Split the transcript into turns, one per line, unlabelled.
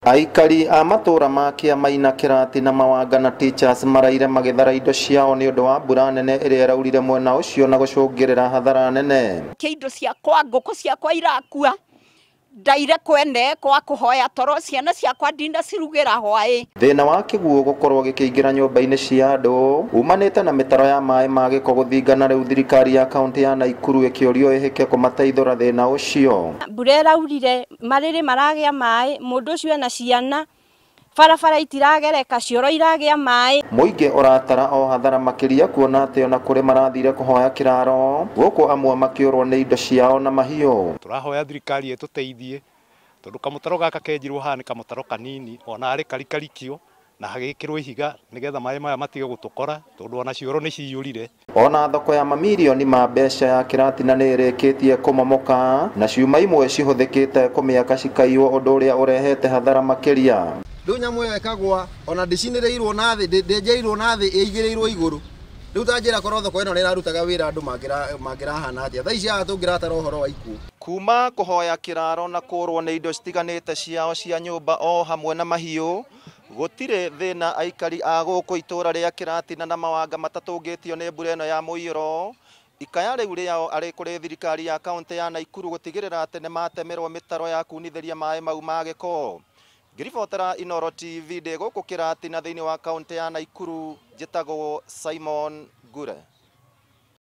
Aikari a matũra ma Kĩamaina, Kĩratina, Mawanga na Teachers maraire magĩthara indo ciao nĩ ũndũ wa mbura nene ĩrĩa ĩraurire mwena ũcio na gũcũngĩrĩra hathara nene.
Kĩ indo ciakwa, ngũkũ ciakwa irakua, ndaire kwene kwa kũhoya toro, ciana ciakwa ndinacirugĩra hwaĩ.
Thĩna wa kĩguũ gũkorwo gĩkĩingĩra nyũmba-inĩ cia andũ umanĩte na mĩtaro ya maĩ ma gĩko gũthingana, rĩu thirikari ya kaunti ya Naikuru ĩkĩũrio ĩhĩke kũmateithũra thĩna ũcio.
Mbura ĩraurire, marĩrĩ maragĩa maĩ, mũndũ ũcio ena ciana, barabara itiragereka, cioro iragĩa maĩ.
Mũingĩ ũratara o hathara makĩria kuona atĩ ona kũrĩ marathire kũhoya kĩraro gũkũ amwe makĩũrwo nĩ indo ciao na mahiũ.
Tũrahoya thirikari ĩtũteithie tondũ kamũtaro gaka kenjirwo haha nĩ kamũtaro kanini, ona arĩ karikarikio na hagĩkĩrwo ihiga nĩgetha maĩ maya matige gũtũkora tondũ ona cioro nĩ ciyũrire.
Ona thoko ya mamirioni ma mbeca ya Kĩratina nĩ ĩrĩkĩtie kũmomoka na ciuma imwe cihũthĩkĩte kũmĩaka cikaiywo, ũndũ ũrĩa ũrehete hathara makĩria.
Rĩu nyamũ ĩyo ĩkagwa ona ndĩcinĩrĩirwo na thĩ, ndĩenjeirwo na thĩ, ĩigĩrĩirwo igũrũ. Rĩu ta njĩra korwo thoko ĩno nĩ ĩrarutaga wĩra andũ mangĩrahana atĩa? Thaa ici haha tũngĩratara ũhoro wa ikuũ.
Kuma kũhoya kĩraro na kũrwo nĩ indo citiganĩte ciao cia nyũmba o hamwe na mahiũ, gũtirĩ thĩna aikari a gũkũ itũra rĩa Kĩratina na Mawanga matatũngĩtio nĩ mbura ĩno ya mũiyũro. Ikaya rĩu rĩao arĩ kũrĩ thirikari ya kaunti ya Naikuru gũtigĩrĩra atĩ nĩ matemerwo mĩtaro ya kunithĩria maĩ mau ma gĩko. Ngĩribotera Inooro TV ndĩ gũkũ Kĩratina thĩinĩ wa kaunti ya Naikuru, njĩtagwo Simon Ngure.